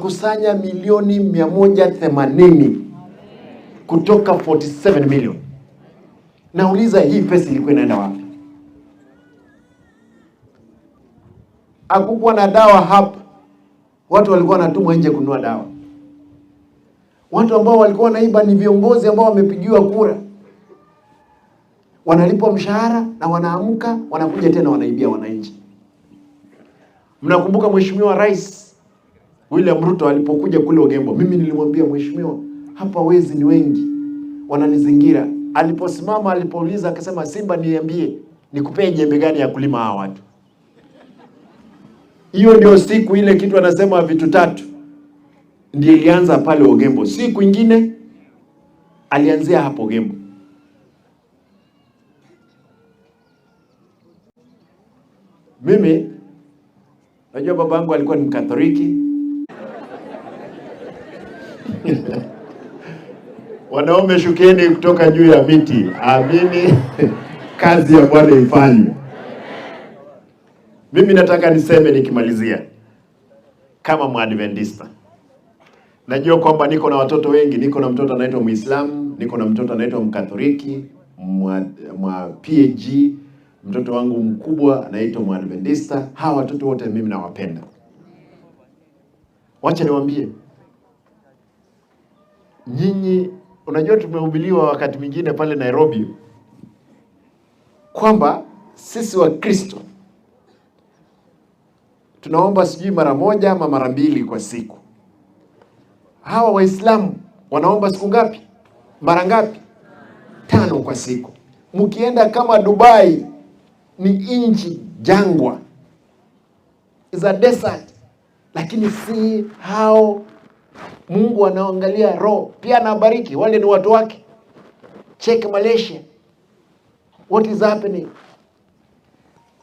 Wakakusanya milioni 180 kutoka 47 million. Nauliza, hii pesa ilikuwa inaenda wapi? Hakukuwa na dawa hapa, watu walikuwa wanatumwa nje kununua dawa. Watu ambao walikuwa wanaiba ni viongozi ambao wamepigiwa kura, wanalipwa mshahara na wanaamka wanakuja tena wanaibia wananchi. Mnakumbuka Mheshimiwa Rais William Ruto alipokuja kule Ogembo, mimi nilimwambia mheshimiwa, hapa wezi ni wengi wananizingira. Aliposimama, alipouliza akasema, Simba, niambie nikupee jembe gani ya kulima hawa watu? Hiyo ndio siku ile kitu anasema vitu tatu ndio ilianza pale Ogembo. Siku ingine alianzia hapo Ogembo. Mimi najua babangu alikuwa ni Mkatoliki. Wanaume shukeni kutoka juu ya miti, amini kazi ya Bwana ifanywe. Mimi nataka niseme nikimalizia, kama Mwadventista, najua kwamba niko na watoto wengi. Niko na mtoto anaitwa Muislamu, niko na mtoto anaitwa Mkatoliki, mwa PAG, mtoto wangu mkubwa anaitwa Mwadventista. Hawa watoto wote mimi nawapenda. Wacha niwaambie nyinyi, unajua tumehubiriwa wakati mwingine pale Nairobi kwamba sisi Wakristo tunaomba sijui mara moja ama mara mbili kwa siku. Hawa Waislamu wanaomba siku ngapi? Mara ngapi? Tano kwa siku. Mkienda kama Dubai, ni nchi jangwa, is a desert, lakini si hao. Mungu anaangalia roho pia, anabariki wale ni watu wake. Check Malaysia, what is happening?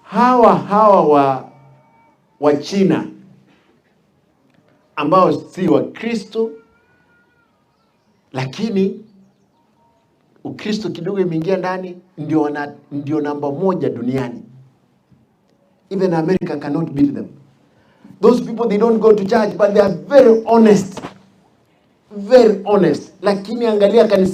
Hawa wa China ambao si Wakristo lakini Ukristo kidogo imeingia ndani, ndio namba moja duniani. Even America cannot beat them. Those people, they don't go to church, but they are very honest, very honest. Lakini angalia kanisa